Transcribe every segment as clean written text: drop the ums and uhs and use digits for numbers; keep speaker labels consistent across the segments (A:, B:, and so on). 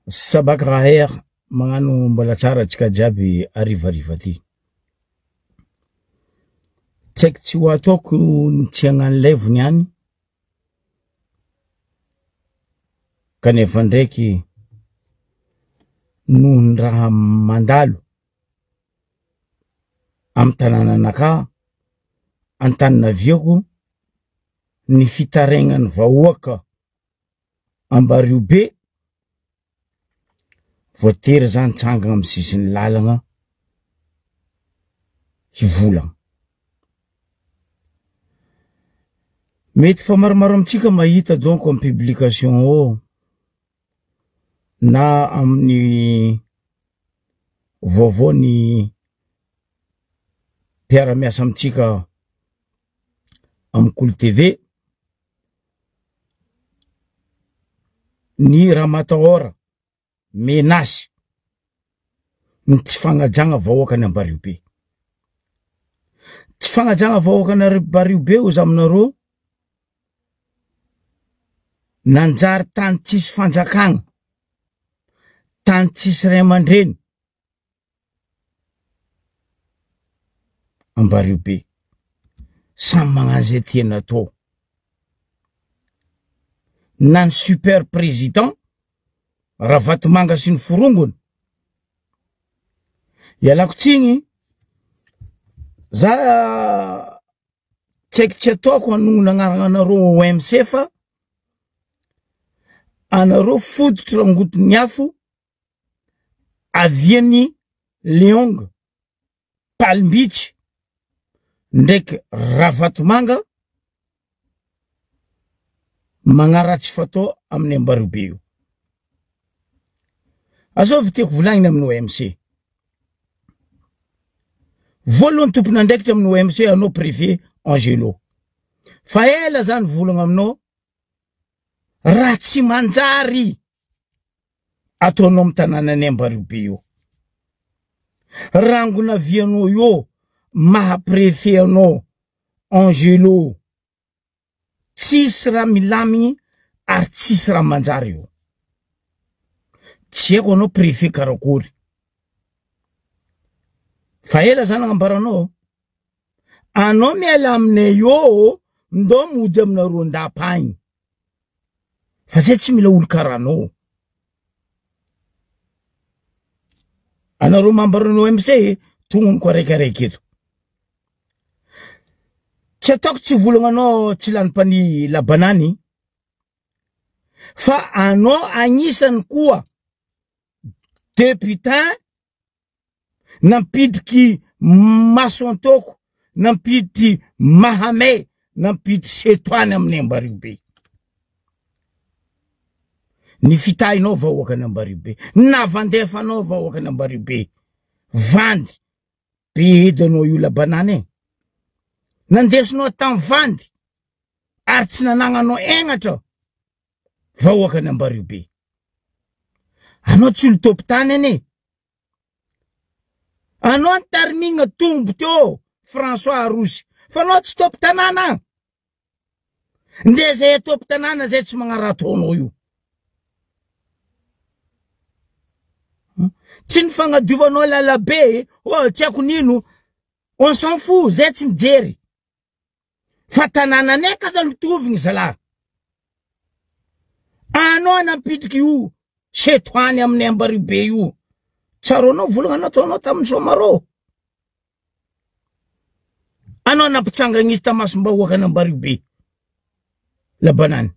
A: Sabak Raher magnano mbola tsara antsika jiaby harivariva ty. Tsy haiko tsy ho ataoko ny tsy hagnano live niany kanefa ndraiky noho ny raha mandalo amy tanànanakahy Antaninaviako ny fitarainan'ny vahoaka Ambariobe, voatery za nitsangana amin'ny sisin'ny lalana hivolagna. Mety fa maromaro amintsika mahita donc amin'ny publication ao na amin'ny vaovao ny mpiara-miasa amintsika amin'ny Kolo TV. Ny ramatahora menace ny tsy fagnajagna vahoakan'i Ambariobe. Tsy fagnajagna vahoakan'i Ambariobe hozy aminareo nanjary tany tsisy fanjakagna, tany tsisy ray aman-dreny. Ambariobe. Samy magnano zay tiany atao. Na ny super président Ravatomanga sy ny forongony. Ialako tsiny, za tsy haiko tsy ataoko hanonona agnarana anareo OMC fa anareo fototry rangotin'ny afo avian'i Leong Palm Beach ndraiky Ravatomanga magnaratsy fatao amin'ny Ambariobe io. Azovy tiako volagnina amin'ny OMC. Voalohany tompon'andraikitra amin'ny OMC anao préfet Angelo. Fa ela zany volagna aminao raha tsy manjary ataonao amin'ny tanànan'i Ambariobe io. Rangona vianao io maha préfet anao Angelo. Tsisy raha milamigny ary tsisy raha manjary io. Tsy haiko anao préfet karakory. Fa ela zany agnambaranao. Anao miala aminay eo ndao mody aminareo an-dapa agny. Fa zay tsy mila olo karaha anao. Anareo membre ny OMC tognoniko araikiaraiky eto. Tsy ataoko tsy volagna anao tsy lany mpani labanany fa anao agnisany koa députain Nampidriky maso antoko, nampiditry mahamay, nampiditry setoany amin'ny Ambariobe. Ny fitahinao vahoakan'i Ambariobe, ny navandefanao vahoakan'i Ambariobe. Vandy be edy anao io labanany e. Nandesinao tamin'ny vandy ary tsy nanagnanao hegnatra vahoakan'i Ambariobe. Anao tsy olo tompon-tany anie. Anao ny tarimigna tombo teo François Arosy fa anao tsy tompon tanàna. Ndre zay tompon tanàna zay tsy magnarato anao io. Tsy ny fagnadiovanao lalabe, oh tsy haiko nino, on s'en fout, zay tsy mijery. Fa tanànanay kaza lotovigny zalahy. Anao nampidriky io setoany amin'ny Ambaribe io. Tsaroanao volagna nataonao tamin'ny Soamarô. Anao nampitsangagna izy tamasom-bahoakan'i Ambaribe. Labanany.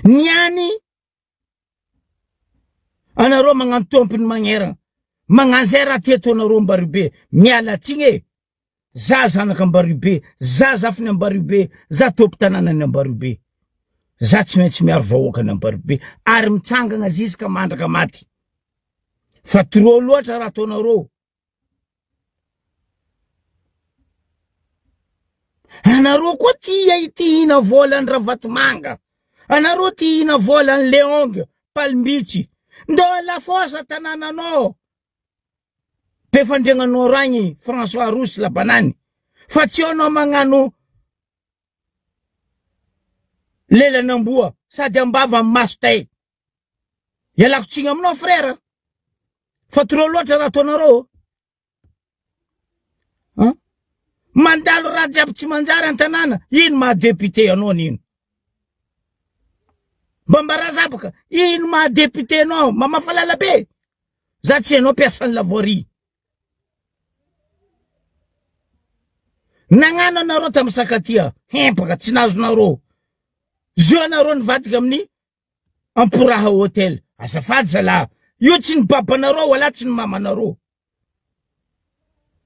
A: Niany Anareo magnano tompony magnerana. Magnano zay raha ty ataonareo Ambariobe. Miala tsigny e. Za zanaka Ambariobe, za zafin'i Ambariobe, za tompon-tanànan'i Ambariobe. Za tsy maintsy miaro vahoakan'i Ambariobe ary mitsangana ziska mandraka maty. Fa trop loatra raha ataonareo. Anareo koa tia ity hina volan'i Ravatomanga. Anareo tia hina volan'i Leong, Palmbitsy. Ndao alafosa tanànanao. Befandriagnanao ragny François Rossy Labanany. Fa tsy eo anao magnano lelan'amboa sady ambava maso tay. Ialako tsiny aminao frère fa trop loatra raha ataonareo. Hein? Mandalo raha jiaby tsy manjary an-tanàna, ino maha député anao nino? Mba mbarazabaka, ino maha député anao? Mamafa lala be. Za tsy anao mpiasan'ny la voirie. Nagnano anareo tamin'ny sakatia, hempaka, tsy nazonareo. Zo anareo nivadika amin'ny Amporaha hotel. Azafady zalahy. Io tsy ny babanareo wala tsy ny mamanareo.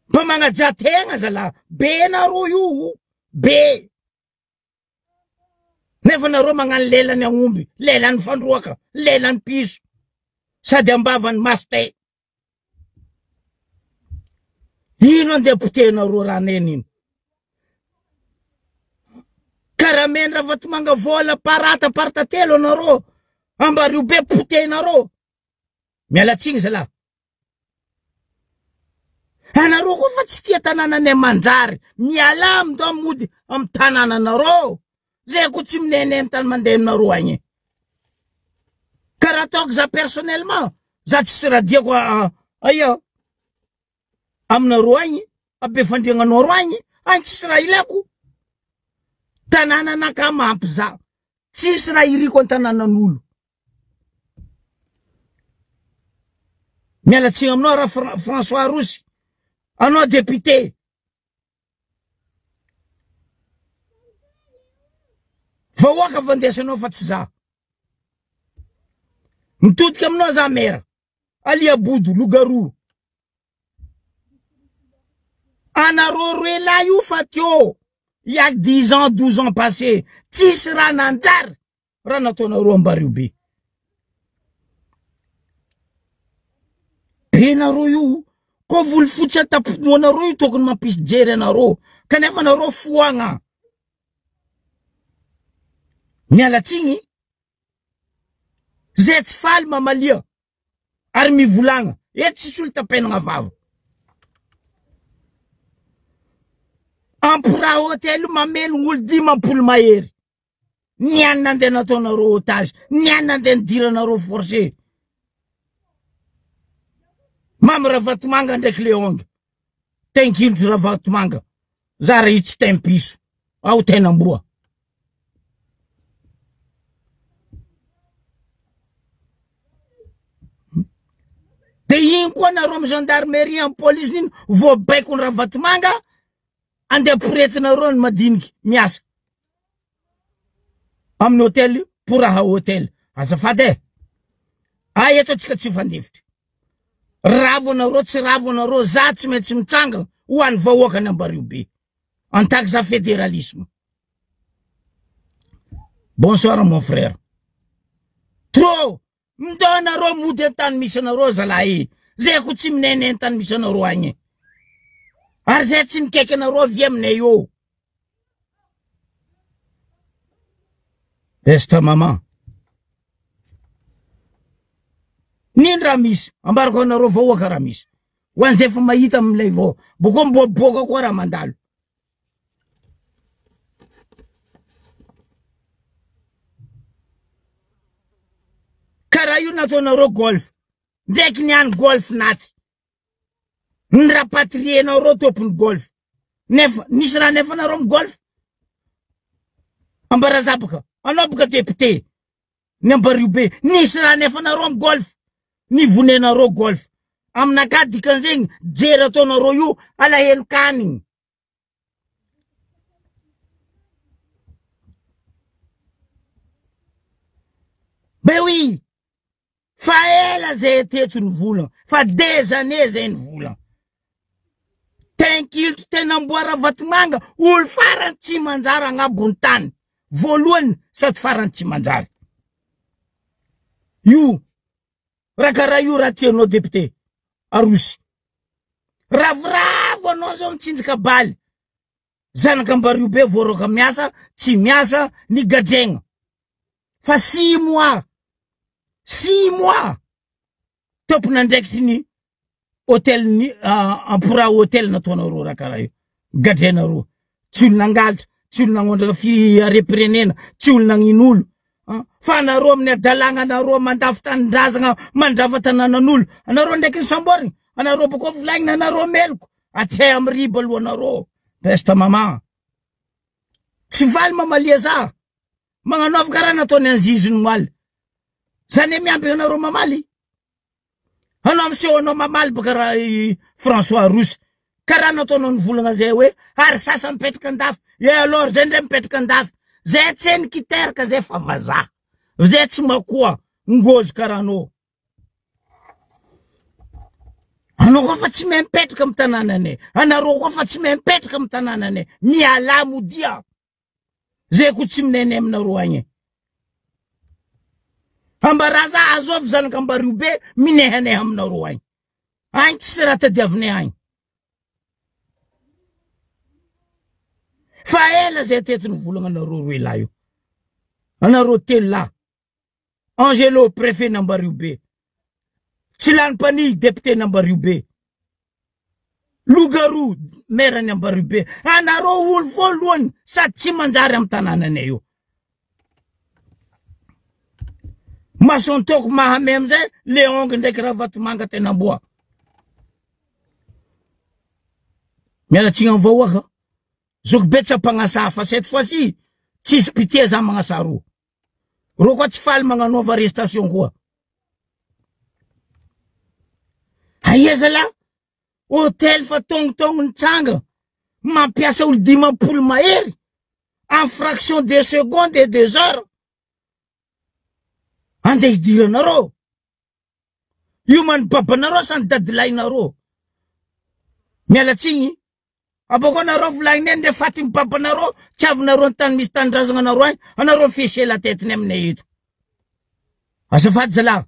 A: Mba magnajà tegna zalahy. Be nareo io. Be. Nefa nareo magnano lelany aomby, lelany fandroaka, lelany piso. Sady ambavany master. Ino andeha potehinareo raneny ino? Karameny Ravatomanga vola parata parta telo anareo. Ambario be potehinareo. Miala tsiny zalahy. Anareo koa fa tsy tia tanànanay manjary. Mialà amindao mody amin'ny tanànanareo. Zay koa tsy minene amin'ny tany mandeha aminareo agny. Karaha ataoko za personnellement, za tsisy radiako aia aminareo agny, a Befandriagnanoro agny, agny tsisy raha ilaiko. Tanànanakahy mahampy za. Tsisy raha iriko an-tanànan'olo. Miala tsiny aminao raha François Rossy, anao député. Vahoaka fandesanao fa tsy za. Mitodika aminao za mera. Alia Bodo, Loup-garou. Anareo roe lahy io fa teo. Il y a 10 ans, 12 ans passé. Tsisy raha nanjary. Raha nataonareo ambario be. Be nareo io. Ko volo fotsy ataponoanareo io tokony mampisy jery anareo. Kanefa nareo foagna. Miala tsiny. Zay tsy faly mamalia. Ary mivolagna. Eto tsisy olo tapenagna vava. Ampiraha hôtel mamelogno olo 50 mahery. Ny any nandeha nataonareo otage, ny any nandeha nidiranareo forcé. Mamy Ravatomanga ndraiky Leonga. Tenkilotry Ravatomanga. Zara io tsy tempiso. Ao tenamboa. De iny koa nareo amy gendarmerie amy police nino voabaiko ny Ravatomanga andeha poretinareo ny madiniky miasa amin'ny hôtel Poraha hôtel. Azafady e. Ay eto antsika tsy hifandefitra. Ravo anareo tsy ravo anareo za tsy maintsy mitsangana ho an'ny vahoaka ny Ambario be. En tant que za fédéralisme. Bonsoir mon frère. Trop Ndao anareo mody an-tany misy anareo zalahy. Zay ko tsy minene an-tany misy anareo agny. Ary zay tsy mikaiky anareo avy aminay eo. Besta maman. Nino raha misy? Ambarako anareo vahoaka raha misy. Ho an'izay efa mahita amin'ilay vao. Boko miboaboaka koa raha mandalo. Karaha io nataonareo golf. Ndraiky ny any golf naty. Ny rapatrienareo tompony golf. Nefa nisy raha nefa nareo amy golf. Ambarazabaka. Anao boka député. Ny Ambario be. Nisy raha nefa nareo amy golf. Ny vonenareo golf. Aminakahy dikan'izegny jery ataonareo io alahelo kanigny. Ben oui, fa ela zay teto ny vola, fa des années zay ny vola. Tenkilotro tena amboara Ravatomanga, olo farany tsy manjary agnabony tany. Voalohany sady farany tsy manjary. Io raha karaha io raha tianao député Arosy. Ravoravo anao zao mitsinjaka baly. Zanak'Ambariobe voaroaka miasa, tsy miasa, ny gadregna. Fa 6 mois, 6 mois tompon'andraikitry ny hôtel ny Ampora hôtel nataonareo raha karaha io. Gadrenareo. Tsy olo nangalatra, tsy olo nagnondraka fiharem-pirenena, tsy olo nagnin'olo. Fa anareo amin'ny adalagna anareo mandafo tanindrazagna mandrava tanànan'olo anareo ndraiky ny samborigny anareo boko volagnina anareo meloko atsay amin'ny riba aloha anareo besta mama tsy faly mamalia za magnanaova karaha nataony anzizy ny omaly zany hoe miambigna anareo mamaly Anao miseho anao mamaly baka raha i François Rossy. Karaha nataonao nivolagna zay hoe ary sasa mipetraka andafy. Et alors zay ndray mipetraka andafy. Zay tsy nikiteraka zay fa vazaha. Zay tsy makoa ngozy karaha anao. Anao koa fa tsy mahay mipetraka amin'ny tanànanay. Anareo koa fa tsy mahay mipetraka amin'ny tanànanay. Mialà modia. Zay ko tsy minene aminareo agny. Ambaraza azovy zanaka ambario be minehaneha aminareo agny. Agny tsisy raha tadiavinay agny. Fa ela zay teto nivolagna anareo roe lahy io. Anareo telo lahy. Angelo préfet n'Ambariobe. Tsilany Mpanihy député n'Ambariobe. Loup-garou maire ny Ambariobe. Anareo olo voalohany sady tsy manjary amin'ny tanànanay io. Mason-toako mahame amizay Leong ndraiky Ravatomanga tena amboa. Miala tsiny amin'ny vahoaka. Zoky be tsy ampagnasa fa cette fois-ci tsisy pitié za magnasa roa. Reo koa tsy faly magnanaova arrestation koa. Aia zalahy? Hôtel fa tongotongo nitsanga mampiasa olo 50 mahery en fraction de seconde et des heures. Andeha hidiranareo. Io man babanareo sa ny dadilahinareo. Miala tsigny. Abôkô nareo volagniny eny ndre fatin'ny babanareo tsy avinareo ny tany misy tanindrazagna anareo agny anareo mi-fêcher la tête-ny aminay eto. Azafady zalahy.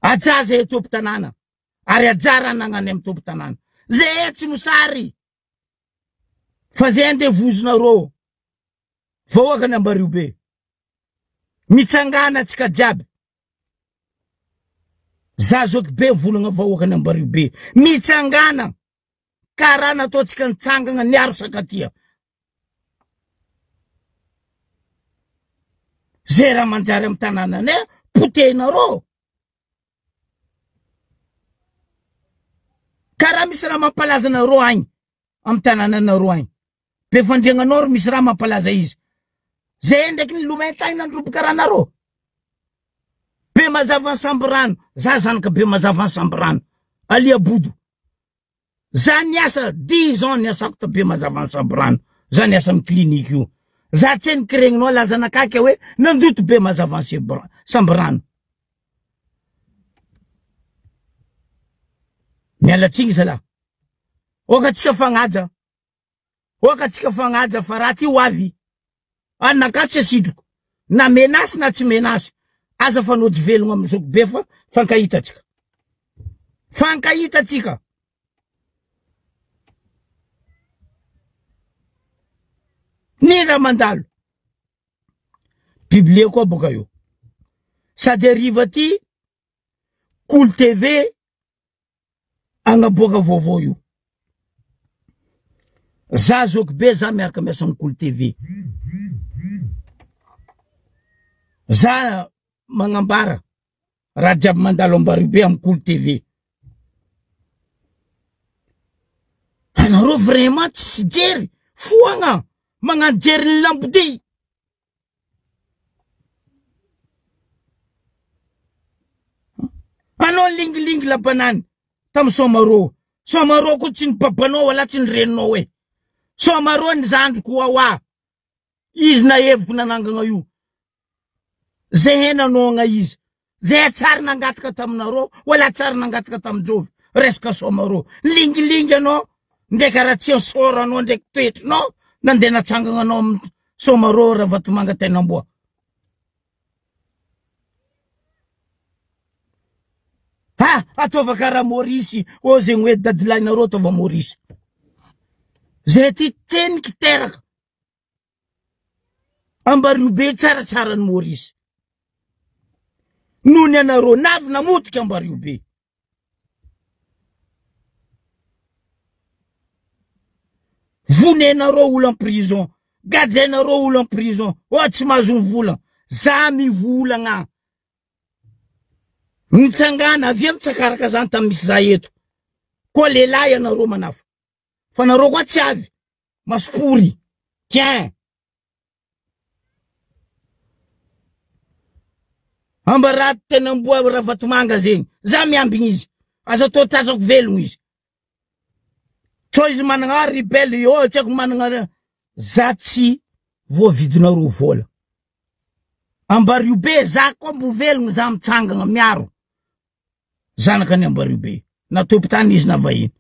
A: Ajà zay tompon-tanàna ary ajà raha nagnany amin'ny tompon-tanàna. Zay tsy mosary fa zay andevozonareo vahoaka ny Ambariobe. Mitsangana antsika jiaby. Za zoky be volagna vahoaka ny Ambariobe. Mitsangana karaha nataontsika nitsangana niaro sakatia. Zay raha manjary amin'ny tanànanay potehinareo. Karaha misy raha mampalaza anareo agny amin'ny tanànanareo agny. Be fandriagnanao ry misy raha mampalaza izy. Zay ndraiky ny lomay tany nandroboka raha nareo. Be mazava ny sambirano. Za zanaka be mazava ny sambirano. Alia Bodo. Za niasa 10 ans niasako ta be mazava ny sambirano. Za niasa amin'ny clinique io. Za tsy nikiregninao laza nakaky hoe nandoto be mazava ny sambirano. Miala tsigny zalahy. Oka tsika fagnaja. Oka tsika fagnaja fa raha ty ho avy. Any naka tsy asitriko. Na menace na tsy menace. Aza fanao tsy velogno amin'ny zoky be fa fankahita tsika. Fankahita tsika. Ny raha mandalo. Biblia koa boka io. Sady hariva ty Kolo TV agnaboaka vaovao io. Za zoky be za miaraka miasa amin'ny Kolo TV. Za magnambara raha jiaby mandalo Ambaribe amin'ny Kolo TV. Anareo vraiment tsy jery foagna magnano jery ny lambodia. Anao lingilingy la banane tamin'ny Soamarô. Soamarô koa tsy ny babanao wala tsy ny reninao e. Soamarô ny zandriko wawa. Izy naheviko nanangana io. Zay he nanaogna izy. Zay tsary nangataka taminareo wala tsary nangataka tamin'i Resaka Soamarô. Lingilingy anao ndraiky aratsian'ny sôranao ndraiky toetrinao nandeha natsangana anao amin'ny Soamarô Ravatomanga Tainamboa. Ha, ataova karaha Maurice, ô zegny hoe dadilahinareo ataova Maurice. Zay ty tseniky teraka. Ambariobe tsaratsara ny Maurice. Noho ny anareo navy namotika Ambariobe. Vonenareo olo en prison. Gadrainareo olo en prison. Oh tsy mahazo mivolagna. Za mivolagna. Mitsangana avia mitsakaraka zany tamy misy za eto. Koa lehilahy ianareo manafa. Fa nareo koa tsy avy. Masopory. Tiens. Ambarato tena amboa Ravatomanga zegny. Za miambigny izy. Aza atao tratrako velogno izy. Tsao izy managna rebelle io, tsy haiko managna. Za tsy voavidinareo vola. Ambario be za koa mbo velogno za mitsangagna miaro. Zanaka ny Ambario be. Na tompotany izy na vahiny.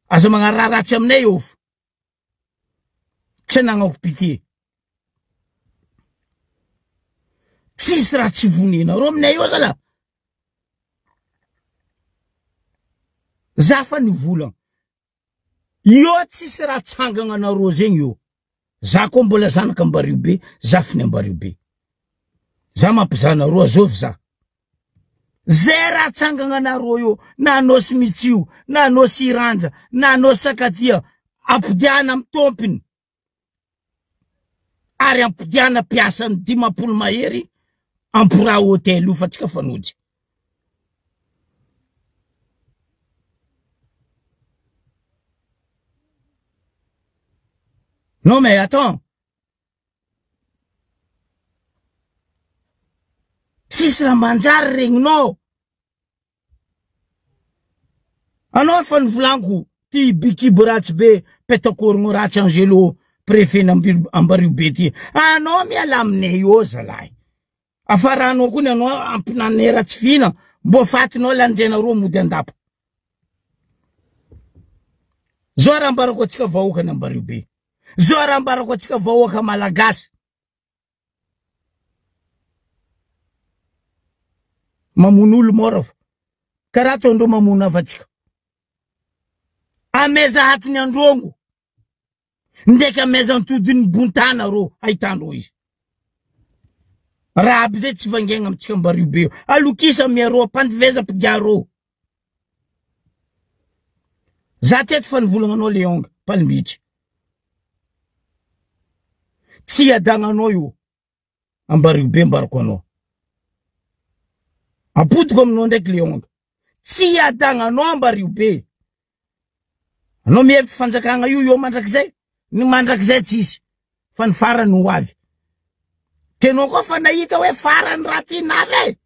A: Aza magnaraha ratsy aminay eo. Tsy anagnako pitié. Tsisy raha tsy vonenareo aminay eo zala. Za fa nivolagna. Io tsisy raha tsangagna anareo zegny io. Za koa mbola zanaka Ambario be, zafiny Ambario be. Za mampizaha anareo azovy za. Zay raha tsangagna anareo io, na anao sy Mitsio, na anao sy Ranja, na anao Sakatia, ampodiana amy tompiny. Ary ampodiana mpiasany 50 mahery ampora hôtel io fa tsika fanojy. Non mais attends. Tsisy raha manjary regninao. Anao efa nivolaniko ty bikibo ratsy be petakorogno ratsy Angelo préfet Ambario be ty. Anao miala aminay eo zalahy. Afaranao koa ny anao ampinanay ratsy fihina mbo fatinao lanjainareo mody andapa. Zao raha ambarako antsika vahoaka ny Ambario be. Zao raha ambarako antsika vahoaka malagasy. Mamono olo mora fo. Karaha ataondreo mamono havantsika. Ameza hatiny androngo. Ndraiky ameza antodiny bontana rô ahitandreo izy. Raha aby zay tsy vangaigna amintsika Ambario be io. Alokisa miarô, ampandiveza mpigarô. Za teto fa nivolagna anao Leong, Palm Beach. Tsy iadagnanao io. Ambario be ambarako anao. Ampodiko aminao ndraiky Leong. Tsy iadagnanao Ambario be. Anao mihevitry fanjakagna io eo mandrakizay? Ny mandrakizay tsisy fa ny farany ho avy. Tenao koa fa nahita hoe farany raha ty navy e.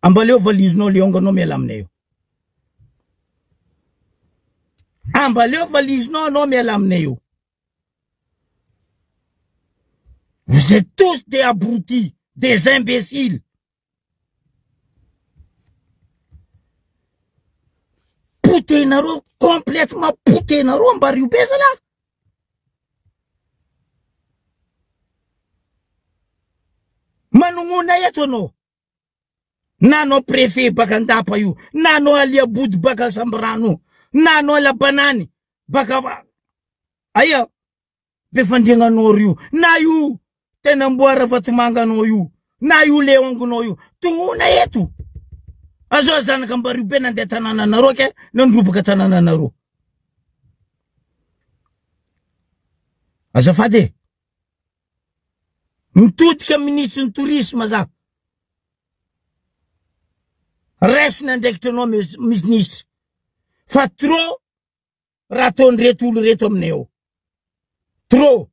A: Ambaleo valizinao Leong anao miala aminay io. Ambaleo valizinao anao miala aminay io. Vous êtes tous des abrutis, des imbéciles. Potehinareo complètement potehinareo Ambario be zalahy. Manognona eto anao. Na anao préfet baka Andapa io, na anao Aliabody baka Sambirano, na anao Labanany baka aia Befandriagnanao io, na io tena amboara Vatomanganao io, na io Leongonao io, tognona eto. Azao zanaka Ambario be nandeha tanànanareo ke nandrobaka tanànanareo. Azafady e. Mitodika minisitry ny tourisme za. Raiso ny andraikitra anao minisitra. Fa trop raha ataon'ireto olo ireto aminay ao. Trop.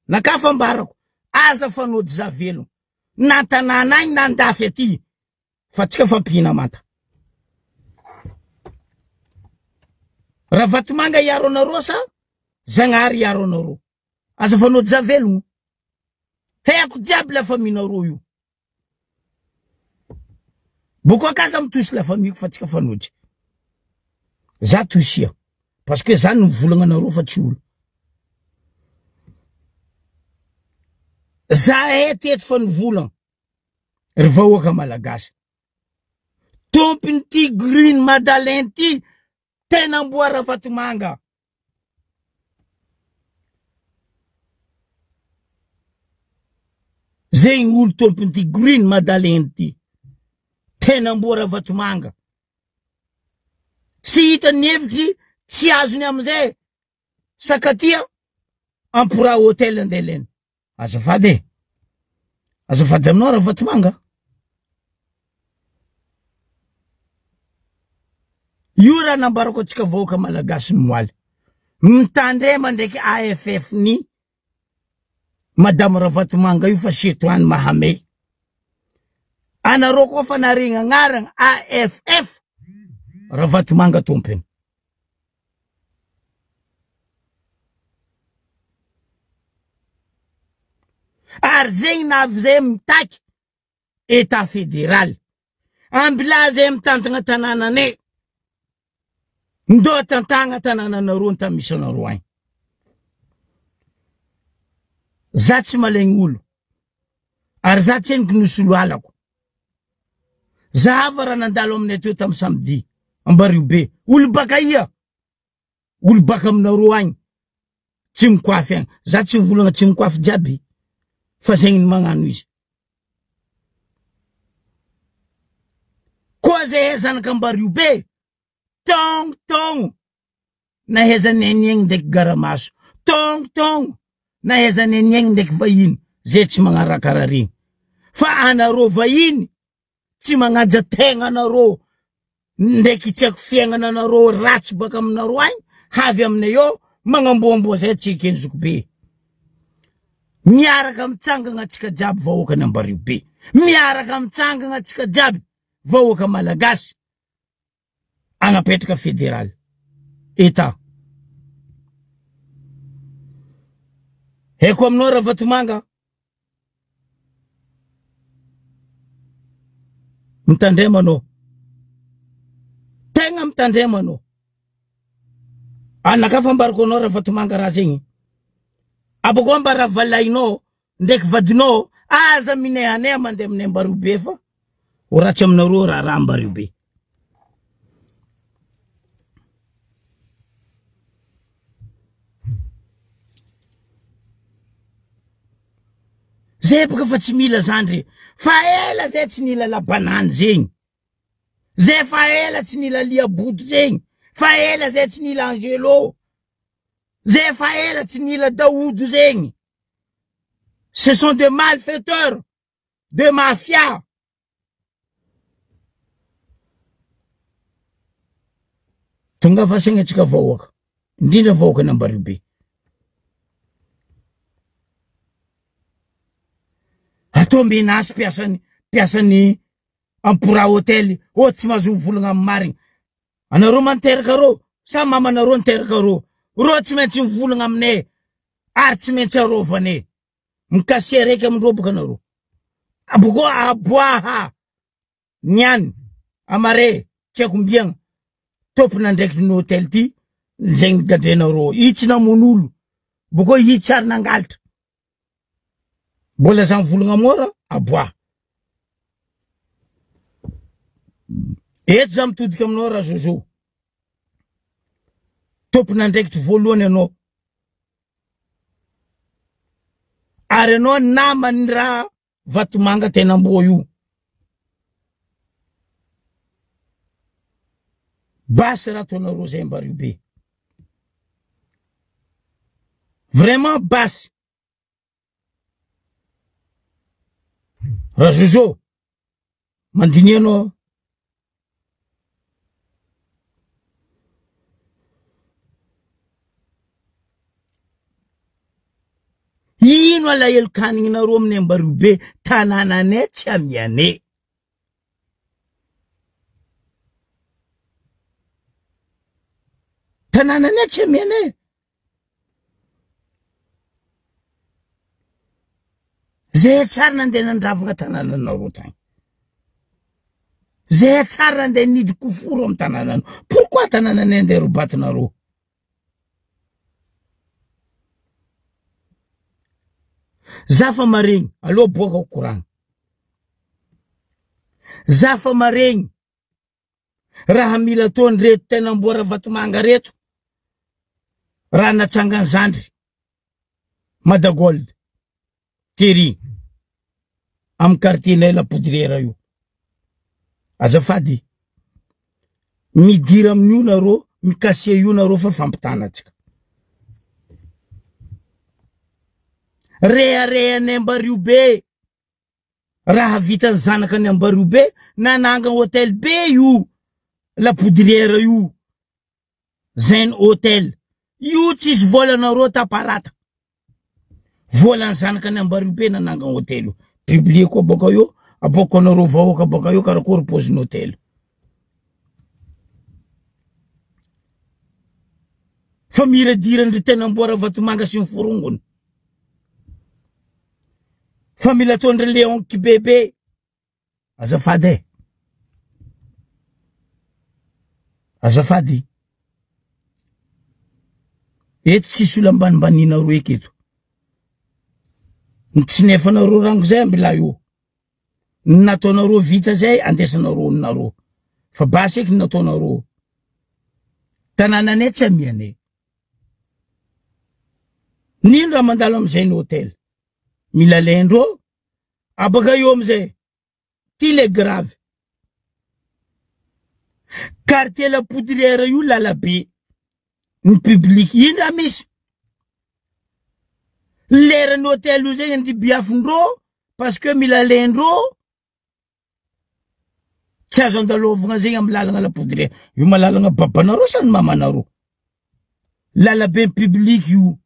A: Nakafa ambarako, aza fanody za velogno. Na an-tanàna agny na andafy aty. Fa tsika fampihina manta. Ravatomanga hiaro anareo sa Zagnahary hiaro anareo? Aza fanody za velogno. Haiko jiaby la famille-nareo io. Boko akaza mitosy la famille-ko fa tsika fanody. Za tosia. Parce que za no mivolagna anareo fa tsy olo. Za e teto fa nivolagna. Ry vahoaka malagasy. Tompon'ity Green Madeleine ty tena amboa Ravatomanga. Zegny olo tompon'ity Green Madeleine ty. Tena amboa Ravatomanga. Tsy hitany hevitry, tsy azony amizay. Sakatia. Ampora hotel andeha lena. Azafady e. Azafady aminao Ravatomanga. Io raha nambarako antsika vahoaka malagasy ny moaly. Mitandrema ndraiky AFF ny Madame Ravatomanga io fa setoany mahamey. Anareo koa fa naregny agnarana AFF Ravatomanga tompony. Ary zegny navy zay mitaky Etat federal. Ambilà zay mitantagna tanànanay. Ndao tantagna tanànanareo ny tany misy anareo agny. Za tsy malaigny olo. Ary za tsy henoko nisolo alako. Zahava raha nandalo aminay teo tamin'ny samedi. Ambario be. Olo baka ia? Olo baka aminareo agny. Tsy mikoafy agny. Za tsy mivolagna tsy mikoafy jiaby. Fa zegny ny magnano izy. Koa zay zanak'Ambario be. Tong tong. Nahaiza niaigniaigny ndraiky garamaso. Tong tong. Nahaiza niaigniaigny ndraiky vahiny. Zay tsy magnaraka raha regny. Fa anareo vahiny tsy magnaja tegna anareo ndraiky tsy haiko fiaignana anareo ratsy baka aminareo agny havy aminay eo magnamboamboa zay tsy ekeny zokibe. Miaraka mitsangagna atsika jiaby vahoaka ny Ambario be. Miaraka mitsangagna atsika jiaby vahoaka malagasy. Agnapetraka federal. Etat. Haiko aminao Ravatomanga. Mitandrema anao. Tegna mitandrema anao. Anakafa ambarako anao Ravatomanga raha zegny. Abako mba ravalainao ndraiky vadinao aza minehaneha mandeha aminay Ambario be fa ho ratsy aminareo raharaha Ambario be. Zay boka fa tsy mila zandry fa ela zay tsy nila la banane zegny. Zay fa ela tsy nila liabodo zegny. Fa ela zay tsy nila Angelo. Zay fa ela tsy nila Daodo zegny. Ce sont des malfaiteurs, des mafias. Tongava saigna antsika vahoaka, indrindra vahoaka an'Ambariobe. Atao menace mpiasan'ny mpiasan'ny Ampora Hotel, oh tsy mahazo mivolagna amin'ny marigny. Anareo manteraka rô sa mamanareo niteraka rô? Rô tsy maintsy mivolagna aminay ary tsy maintsy arovanay. Mikasiha raiky amindreo boka anareo. Aboko aboaha niany amare tsy haiko mbiagna tompon'andraikitry ny hotel ty zegny gadrainareo. I tsy namono olo boko i tsy ary nangalatra. Mbola za mivolagna mora aboaha. Eto za mitodika aminao Razozo. Tompon'andraikitry voalohany anao. Ary anao naman'ny raha vatomanga tena amboa io. Basy raha ataonareo zay Ambario be. Vraiment basy. Razozo, mandinia anao. Ino alahelo kaninareo amin'ny Ambario be tanànanay tsy amianay. Tanànanay tsy amianay. Zay tsara nandeha nandravagna tanànanareo tagny. Zay tsara nandeha nidry koforo amy tanànanao. Pourquoi tanànanay andeha robatinareo? Za fa maregny, aleo aboakako koragna. Za fa maregny. Raha mila ataon'ireto tena amboa Ravatomanga reto raha natsangan'i zandry Madagold tery amin'ny quartier nay la poudrière io. Azafady midira amin'io nareo, mikasia io nareo fa fampitana antsika. Reharehan'ny Ambariobe. Raha vitan'ny zanaka ny Ambariobe nanangana hôtel be io La Poudrière io. Zen Hotel. Io tsisy volanareo taparata. Volan'ny zanaka ny Ambariobe nanangana hôtel io. Publier koa baka eo, aboako anareo vahoaka baka eo karakory paozin'ny hôtel. Fa miradiran-dry tena amboara Vatomanga sy ny forongony. Fa mila ataon-dry Léon Kibebe. Azafady e. Azafady. Eto tsisy olo ambanimbanianareo eky eto. Ny tsy nefanareo rango zay ambilay io. Ny nataonareo vita zay andesanareo olonareo. Fa basy eky ny nataonareo. Tanànanay tsy amianay. Nino raha mandalo amizay ny hôtel. Mila lendro. Abaka eo amizay. Ty le grave. Quartier la poudrière io lalabe. Ny public ino raha misy. Leran'ny hôtel io zegny andy biafindreo parce que mila lendreo. Tsy azo andalovagna zegny amy lalagna la poudrière. Io ma lalagna babanareo sa ny mamanareo? Lalabe public io.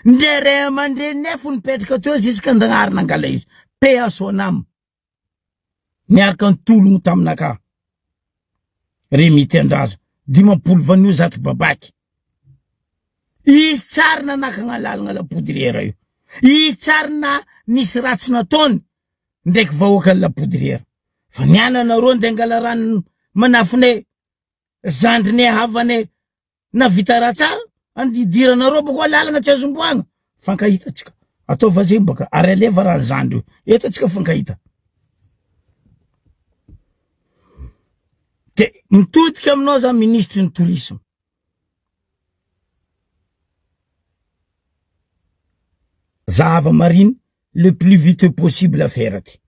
A: Ndre ray aman-dreny nefo nipetraka teo jusqu'à Andragnahary nangala izy. Paix à son âme. Niaraka nitologno taminakahy. Remy Tiandraza, 50 vanio zato babaky. Izy tsary nanakagna lalagna la poudrière io. Izy tsary na nisy ratsy nataony ndraiky vahoaka la poudrière. Fa ny ananareo ndeha angala rano manafinay, zandrinay havanay na vita raha tsara andidiranareo boko lalagna tsy azomboagna. Fankahita atsika. Ataova zegny baka ary aleva raha ny zandry io. Eto atsika fankahita. De mitodika aminao za ministry ny tourisme. Zahava marine le plus vite possible affaire ty.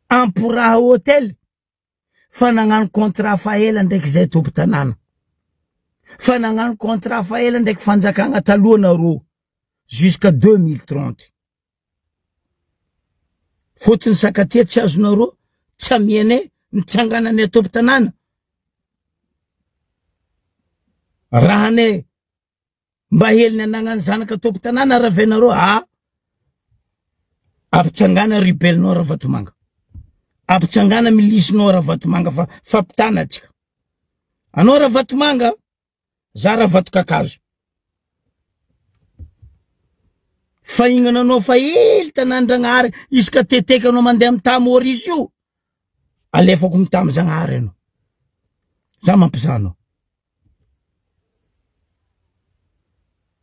A: Amporaha hôtel fa nagnano contrat fa ela ndraiky zay tompon-tanàna. Fa nagnano contrat fa ela ndraiky fanjakagna taloha nareo jusqu'à 2030. Fotony sakatia tsy azonareo tsy amianay nitsangananay tompon-tanàna. Rahanay Mba heliny anagnan'ny zanaka tompon-tanàna ravainareo a! Ampitsangana rebelle-nao Ravatomanga. Ampitsangana milice-nao Ravatomanga fa fampitana atsika. Anao Ravatomanga, za Ravatokakazo. Fahignana anao fa ely tanàn-dragnahary isaka teteka anao mandeha mitaha Maurice io. Alefako mitaha amy Zagnahary anao. Za mampizaha anao.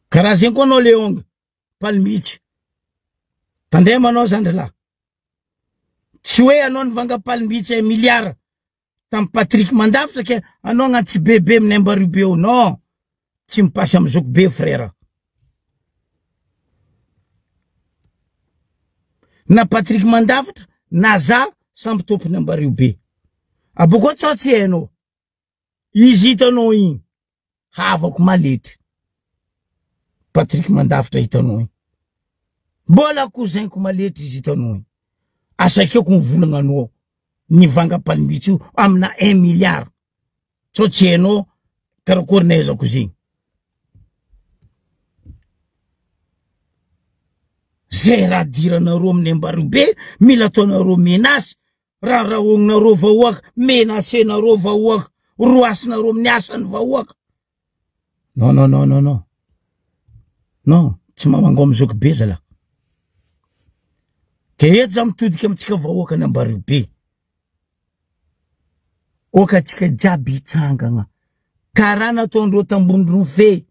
A: Karaha zegny koa anao Leong, Palmich. Tandremo anao zandry lahy. Tsy hoe anao nivanga Palmich un milliard tam Patrick Mandafitra ke anao agnantsy bebe amin'ny Ambariobe eo. Non, tsy mipasy amy zoky be frère. Na Patrick Mandafitra na za samby tompony Ambariobe. Abôkô tsao tsy hainao. Izy hitanao igny havako maletry Patrick Mandafitra hitanao igny mbola cousin-ko maletry izy hitanao igny asakeko ny volagnanao ny vanga palmitsy io amina un milliard tsao tsy hainao karakory nahaizako zegny zay raha diranareo amin'ny ambariobe mila ataonareo menace Rarahognareo vahoaka, menacenareo vahoaka, roasinareo amin'ny asany vahoaka. Non, non, non, non, non. Non, tsy mamango amin'ny zoky be zalahy. Ke eto za mitodika amintsika vahoaka ny Ambario be. Oka atsika jiaby hitsangagna. Karaha nataondreo tambondronfe.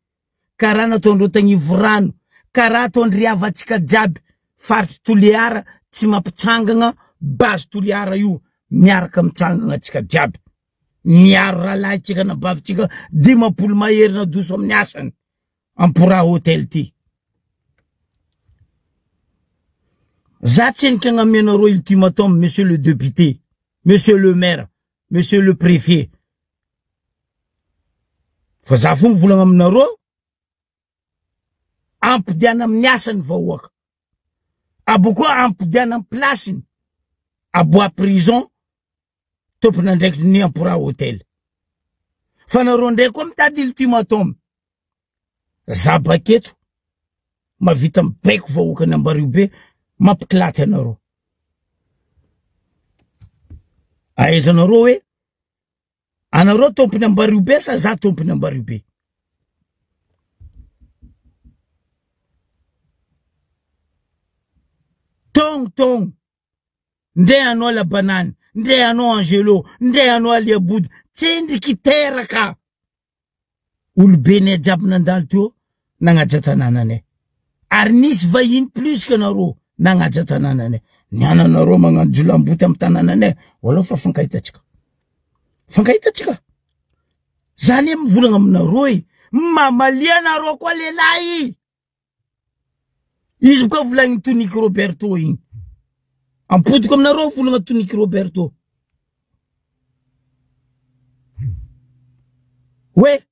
A: Karaha nataondreo tagnivo rano, karaha ataondry havantsika jiaby faritry Toliara tsy mampitsangagna base Toliara io miaraka mitsangagna atsika jiaby miaro rahalahintsika anabavintsika 50 mahery nadoso amin'ny asany Amporaha hotel ty. Za tsy enika agnamianareo ultimatum monsieur le député, monsieur le maire, monsieur le préfet. Fa za fo mivolagna aminareo. Ampodiana amin'ny asany vahoaka. Abokoa ampodiana amin'ny place-ny. Aboa prison tompon'andraikitry ny Ampora Hotel. Fa nareo ndray koa mitady ultimatum. Za baketo mavita mibaiko vahoaka ny Ambario be mampikilaty anareo. Ahaizanareo hoe anareo tompony Ambario be sa za tompony Ambario be? Tong tong ndre anao la banane, ndre anao Angelo, ndre anao Aliabody, tsendriky teraka. Olobenay jiaby nandalo teo nagnaja tanànanay. Ary nisy vahiny plus que nareo nagnaja tanànanay. Ny ananareo magnano jolamboty amy tanànanay, walao fa fankahitantsika. Fankahitantsika. Za anie mivolagna aminareo e, mamalia anareo koa lehilahy. Izy koa volagny Toniky Roberto igny. Ampodiko aminareo volagna Toniky Roberto. Hoe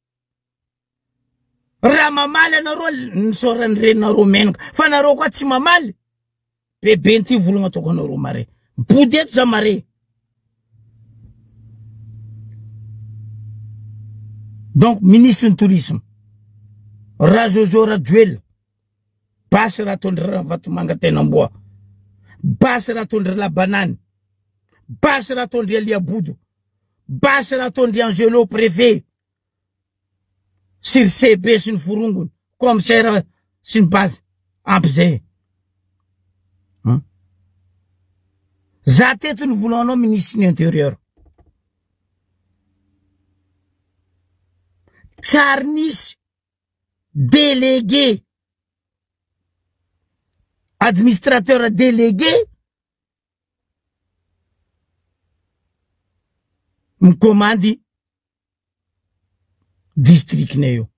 A: raha mamaly anareo nisaoran'ny reninareo menaka fa nareo koa tsy mamaly. Bebe ty volagna ataoko anareo mare. Mipody eto za mare. Donc ministre ny tourisme Rajojo Rajoelina basy raha ataondry Ravatomanga Tenamboa basy raha ataondry Labanany basy raha ataondry Aliabodo basy raha ataondry Angelo préfet sy ry CB sy ny forongony, commissaire sy ny base, ampy zay. Hmm? Za teto ny volanao ministre ny intérieur. Tsary nisy délégué administrateur délégué mikomandy district-nay io.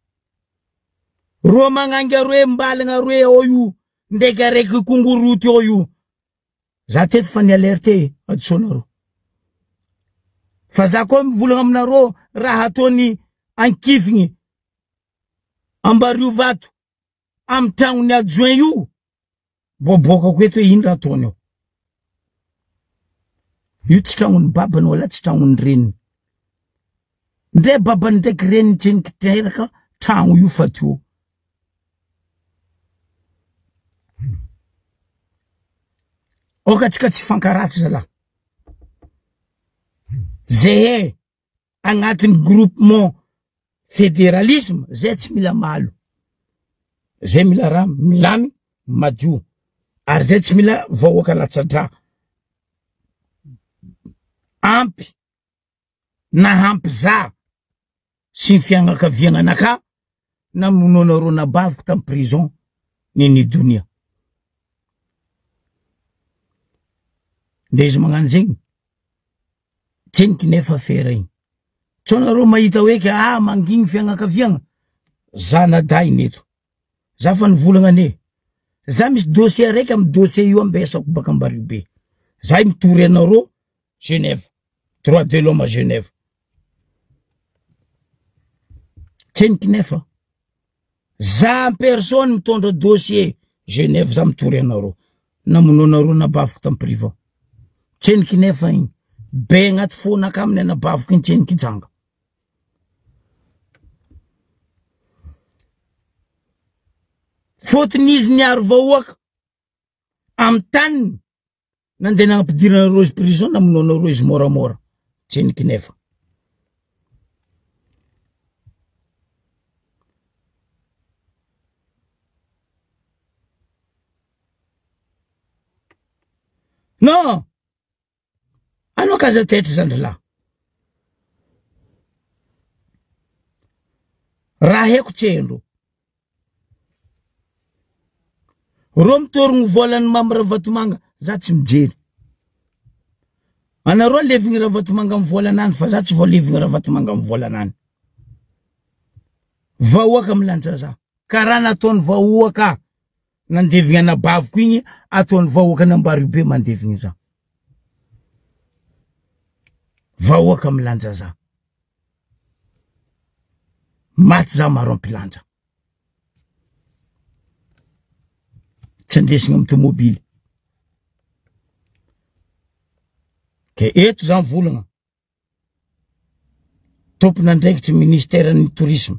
A: Roa magnangy aroe mbalagna aroe ao io, ndraiky araiky kongoroty ao io. Za teto fa ni-alerte adisoanareo. Fa za koa mivolagna aminareo raha ataony ankifigny Ambariovato amy tragnony adjoint io. Boaboakako eto hoe ino raha ataony ao. Io tsy tragnon'ny babany wala tsy tragnon'ny reniny. Ndre babany ndraiky reniny tsy niteraka tragno io fa teo. Oka atsika tsy fankaratsy zalahy. Zehe agnatin'ny groupement federalisme zay tsy mila malo zay mila raha milamy madio ary zay tsy mila vahoaka latsa-drà ampy na ampy za sy ny fianakaviagna anakahy namonoanareo nabaviko tam prison nini donia nde izy magnano zegny tseniky nefa fera igny tsao nareo mahita hoe ke ah mangigny fianakaviagna zanadahiny eto za fa nivolagna ane za misy dossier araiky amy dossier io ambesako baka ambario be za mitory anareo Genève droit de l'homme à Genève tseniky nefa za en personne mitondra dossier Genève za mitory anareo namonoanareo nabaviko tam privant tseniky nefa igny be agnaty fonaka aminy anabaviko igny tseniky janga fôtony izy niaro vahoaka amy taniny Nandeha nampidirana reo izy prison namonoana reo izy moramora. Tseniky nefa. Non! Anao kaza taitra zandry lahy. Raha haiko tsy haindreo. Reo mitorogno volan'ny Mamy Ravatomanga, za tsy mijery. Anareo levigny Ravatomanga amin'ny volanany fa za tsy voalevigny Ravatomanga amin'ny volanany. Vahoaka milanja za. Karaha nataon'ny vahoaka nandevigny anabaviko igny, ataon'ny vahoaka n'Ambaribe mandevigny za. Vahoaka milanja za. Maty za maro ampilanja. Tsy andesigna amy tomobily. Ke eto zany volagna. Tompon'andraikitry ministeran'ny tourisme.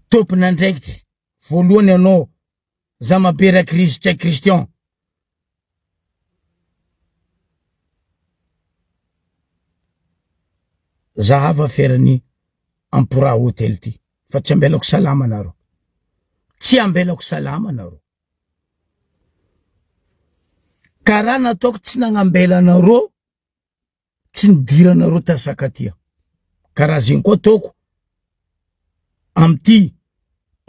A: Tompon'andraikitry voalohany ianao Zamabera Christian Christian. Zahava feran'ny Ampora Hotel ty fa tsy ambelako salama nareo. Tsy ambelako salama nareo. Karaha nataoko tsy nagnambela anareo, tsy nidiranareo ta Sakatia. Karaha zegny koa ataoko amty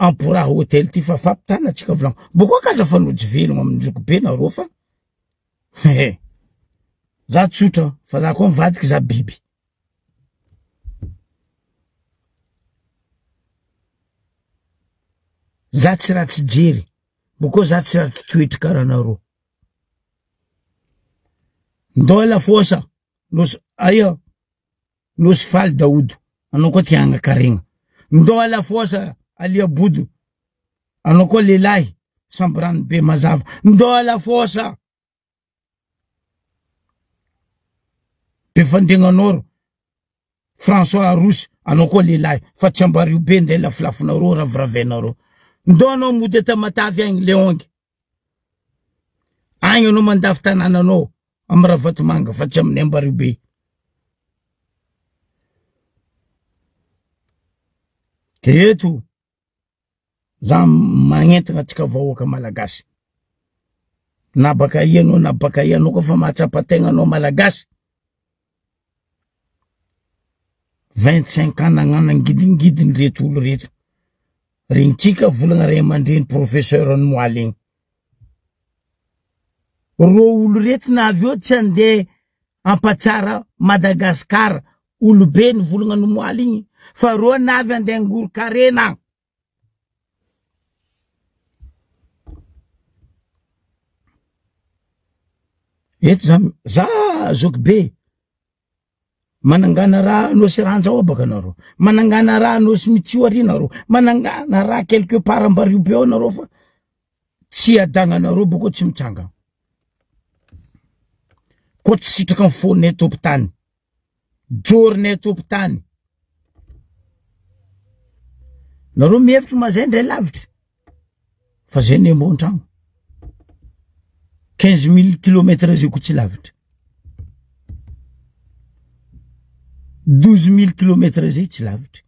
A: Ampora Hotel ty fa fampitana antsika volagno. Bôko ka aza fa nody velogno amin'ny zokibe nareo fa he. Za tsotra fa za koa mivadiky za biby. Za tsy ratsy jery, bôko za tsy ratsy toetry karaha anareo. Ndao lafosa, nosy aia, nosy faly daodo, anao koa tia hagnakarena. Ndao lafosa alia bodo, anao koa lehilahy, samby rano be mazava. Ndao lafosa. Be fandregnanao François Arosy, anao koa lehilahy fa tsy ambario be ndeha lafilafinareo raviravainareo. Ndao anao mody a Tamatave agny Leongy. Agny anao mandafy tanànanao am Ravatomanga fa tsy amin'ny Ambario be. De eto za magnentana antsika vahoaka malagasy. Na baka aia anao na baka aia anao koa fa mahatsapa tegna anao malagasy. 25 ans nagnano angidingidiny reto olo reto. Regnitsika volagna ray aman-dreny professeur ny moaly igny. Rô olo reto na avy eo tsy andeha hampatsara Madagascar olobe ny volagna ny moaly igny fa rô navy andeha hangoron-karena. Eto za, za zoky be manangana raha Nosy Ranja ao baka nareo, manangana raha Nosy Mitsio ary nareo, manangana raha quelque part Ambaribe ao nareo fa tsy adagnanareo boko tsy mitsangana. Koa tsy sitraka ny fonay tompon-tany, joronay tompon-tany. Nareo mihevitry ma zay ndray lavitra fa zay ny ambon-tragno. 15 000 kilomètres zay koa tsy lavitra. 12 000 kilomètres zay tsy lavitra.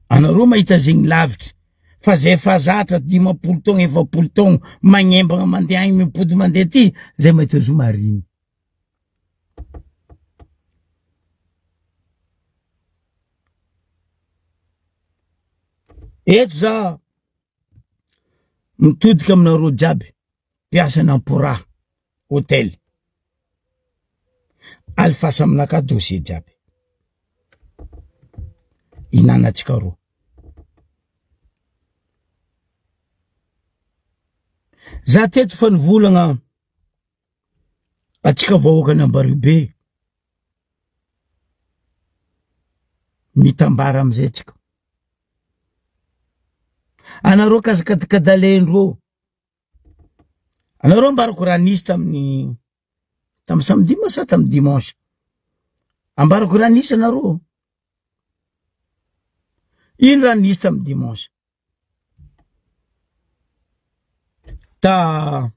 A: Anareo mahita zegny lavitra fa zay efa zatra 50 taogno 40 taogno magnembagna mandeha agny mipody mandeha aty zay mahita zo marigny. Eto za mitodika aminareo jiaby mpiasa namporaha hotel alifasa aminaka dossier jiaby hinanantsika roa. Za teto fa nivolagna atsika vahoaka ny Ambariobe mitambara amizay tsika. Anareo kazakadikadalendreo, anareo ambarako raha nisy tamin'ny tamin'ny samedi ma sa tamin'ny dimanche, ambarako raha nisy anareo. Ino raha nisy tamin'ny dimanche? Ta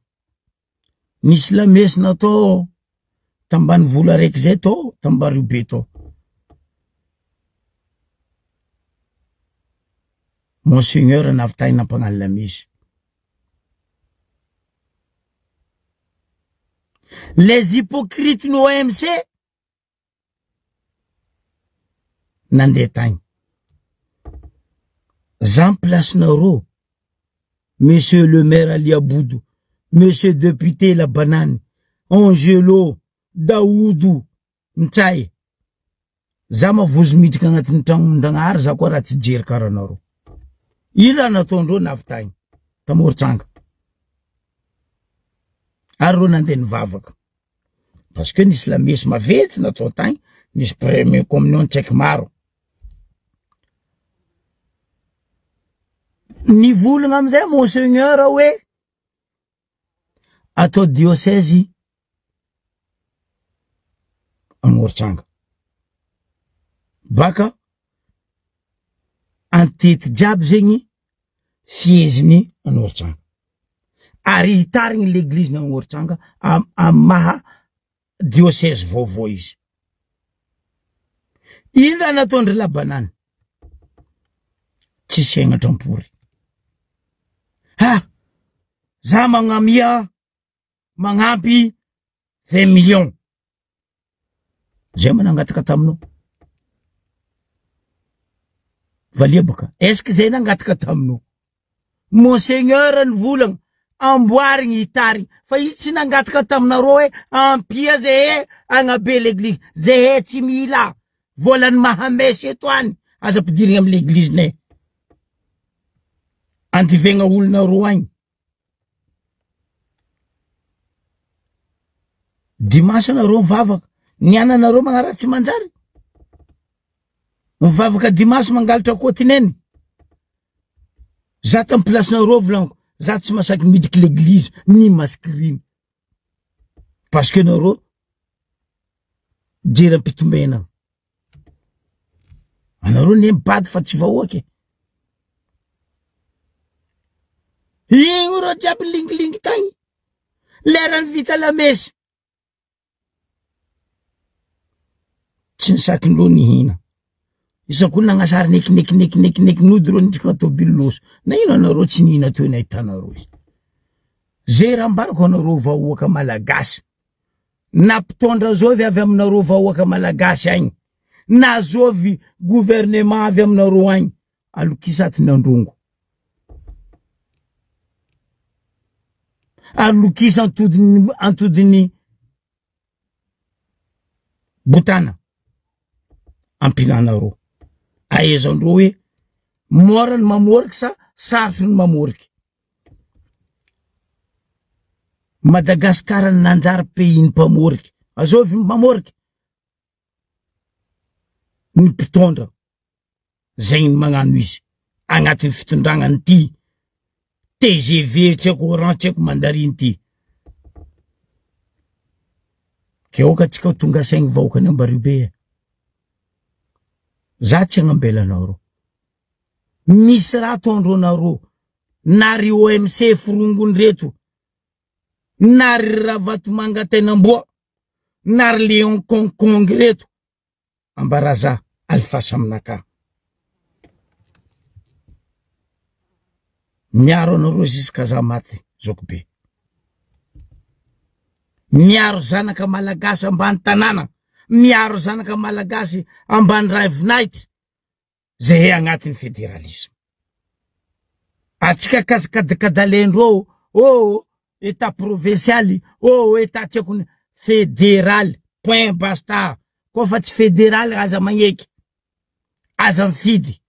A: nisy lamesy natao tambany vola araiky zay tao tambariobe tao. Monseigneur nahavitany nampagnano lamesy. Les hypocrites ny OMC nandeha tagny. Za place-nareo, Monsieur le maire Ali Aboudou, Monsieur député La Banane, Angelo, Daoudou, Ntsay. Za mavozo miditra agnatin'ny tragnon-dragnahary za koa raha tsy jery karaha anareo. Ino raha nataondreo navy tagny, tamorotsanga. Ary reo nandeha nivavaka. Parce que nisy lamesy maventy natao tagny, nisy premier communion tsy haiko maro. Nivolagna amizay monseigneur hoe atao diocèse Amorotsanga. Baka antety jiaby zegny fiheziny Anorotsanga. Ary hitarigny l'église ny Anorotsanga am am maha diocèse vaovao izy. Ino raha nataon-dry Labanany? Tsisy henatra am-pory. Ha! Za magnamia magnampy 20 millions. Zay ma nangataka taminao. Valia boka. Est-ce que zay nangataka taminao? Monseigneur nivolagna amboarigny hitarigny fa izy tsy nangataka taminareo hoe ampia zehe agnabe l'église zehe tsy mila volan'ny mahamesy eto any aza ampidirigny amy l'église nay andivegna olona roa agny dimanche anareo mivavaka ny ananareo magnaraha tsy manjary mivavaka dimanche mangalatra kotineny Za tam place nareo volaniko, za tsy masaky midriky l'église ni masquerine. Parce que nareo jery ampitombenana. Anareo ne mibady fa tsy vahoaka e. Igny reo jiaby lingilingy tagny. Lerany vita lamesy. Tsy ny sakin-dreo nihina. Isak'olona nagnasary neky neky neky neky neky nody reo nidrika tôbily loso. Na ino anareo tsy nihina teo nahitanareo izy. Ze raha ambarako anareo vahoaka malagasy. Na mpitondra zovy avy aminareo vahoaka malagasy agny. Na zovy gouvernement avy aminareo agny. Alokisa aty ny androngo. Alokisa antodiny antodiny botana ampilanareo. Ahaizandreo hoe mora ny mamoriky sa sarotry ny mamoriky. Madagasikara nanjary pays ny mpamoriky. Azovy mpamoriky ny mpitondra. Zegny ny magnano izy agnatin'ny fitondragna an'ity TGV tsy haiko orange tsy haiko mandarine ty. Ke aoka antsika ho tonga saigny vahoakan'i Ambaribe e. Za tsy hagnambela anareo. Misy raha ataondreo nareo na ry OMC forongony reto na ry Ravatomanga Tenamboa na ry Léon Kong Kong reto Ambaraza Alfasa aminakahy. Miaro anareo jusqu'à za maty zoky be. Miaro zanaka malagasy ambany tanàna, miaro zanaka malagasy ambany ravinahitra. Zahay agnatin'ny federalisme. Atsika kazakadakadalendreo oh etat provincial oh etat tsy haiko federaly point basta. Koa fa tsy federaly aza magneky. Aza mifidy.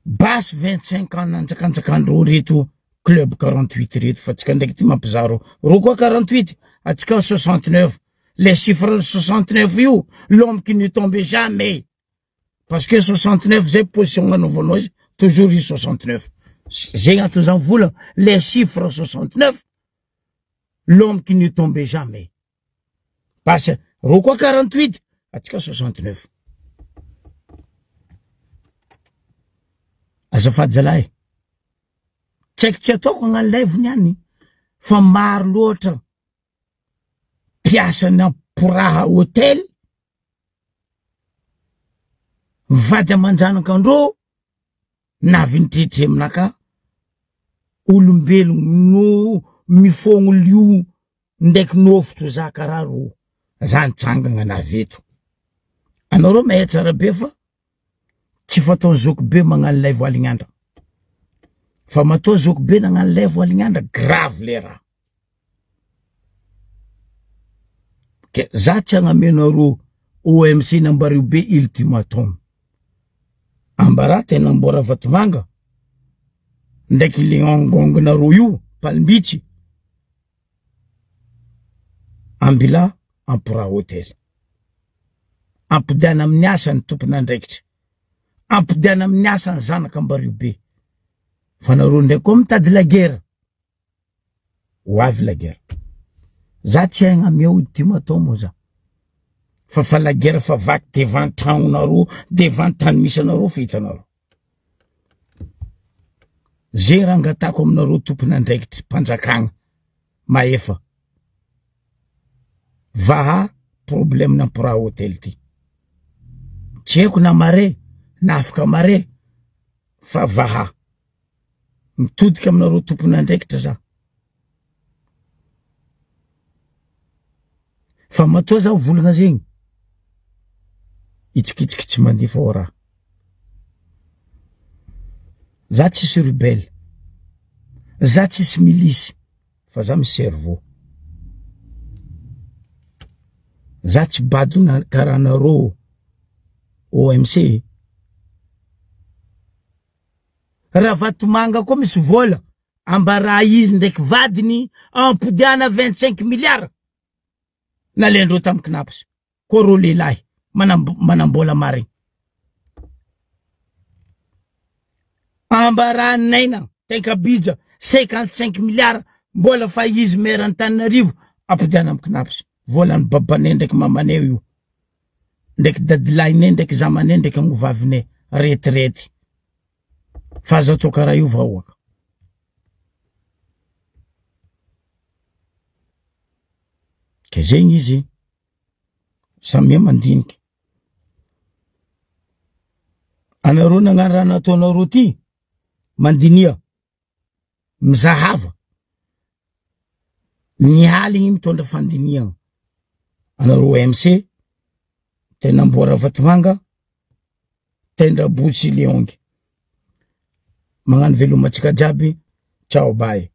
A: Basy 25 ans nanjakanjakandreo reto club 48 reto fa tsika ndraiky ty mampizaro ro koa 48 atsika 69 le chiffre 69 io l'homme qui ne tombe jamais parce que 69 zay position anaovanao izy toujours izy 69 zegny anton'izany vola le chiffre 69 l'homme qui ne tombe jamais Basy roa koa 48 atsika 69. Azafady zalahy. Tsy haiko tsy ataoko hagnano live niany fa maro loatra mpiasan'ny amporaha hôtel mivady aman-janaka andreo navy nitretre aminaka olombelogno no mifogno lio ndraiky nofotro za karaha ro za nitsangagna navy eto anareo mahay tsara be fa tsy fataon'ny zoky be magnano lay voalignandra fa matoa zoky be nagnano lay voalignandra grave le raha ke za tsy agnamenareo OMC nambario be ultimatum ambara tena amboara vatomanga ndraiky Léon Gong-nareo io Palmbitsy Ambila Ampora Hotel. Ampodiana amin'ny asa ny tompon'andraikitra. Ampidiana amin'ny asa ny zanaka Ambariobe. Fa nareo ndray koa mitady la guerre. Ho avy la guerre. Za tsy hay agnameo ultimatum moa za. Fa fa la guerre fa vaky devant tragnonareo, devant tany misy anareo fa hitanareo. Ze raha angatako aminareo tompon'andraikitry mpanjakagna mahefa. Vaha problème nampiraha hôtel ty. Tsy haiko na mare na afaka mare fa vaha. Mitodika aminareo tompon'andraikitra za. Fa matoa za volagna zegny hitsikitsiky tsy mandeha fa raha. Za tsisy rebelle. Za tsisy milice fa za misy cerveau. Za tsy bado na karaha anareo OMC. Ravatomanga koa misy vola ambara izy ndraiky vadiny ampodiana 25 milliards nalaindreo tamin'ny CNaPS koa reo lehilahy manam-bola marigny. Ambara Naina Tenkabija 55 milliards mbola fa izy maire Antananarivo ampodiana amin'ny CNaPS. Volan'ny babanay ndraiky mamanay io. Ndraiky dadilahinay ndraiky zamanay ndraiky angovavinay retirety. Fa aza atao karaha io vahoaka. Ke zegny izy samia mandiniky. Anareo nagnano raha nataonareo ty mandinia mizahava ny aligny mitondra fandinihana. Anareo MC tena amboa Ravatomanga tendra botsy Leongy. Magnano veloma antsika jiaby. Ciao bye.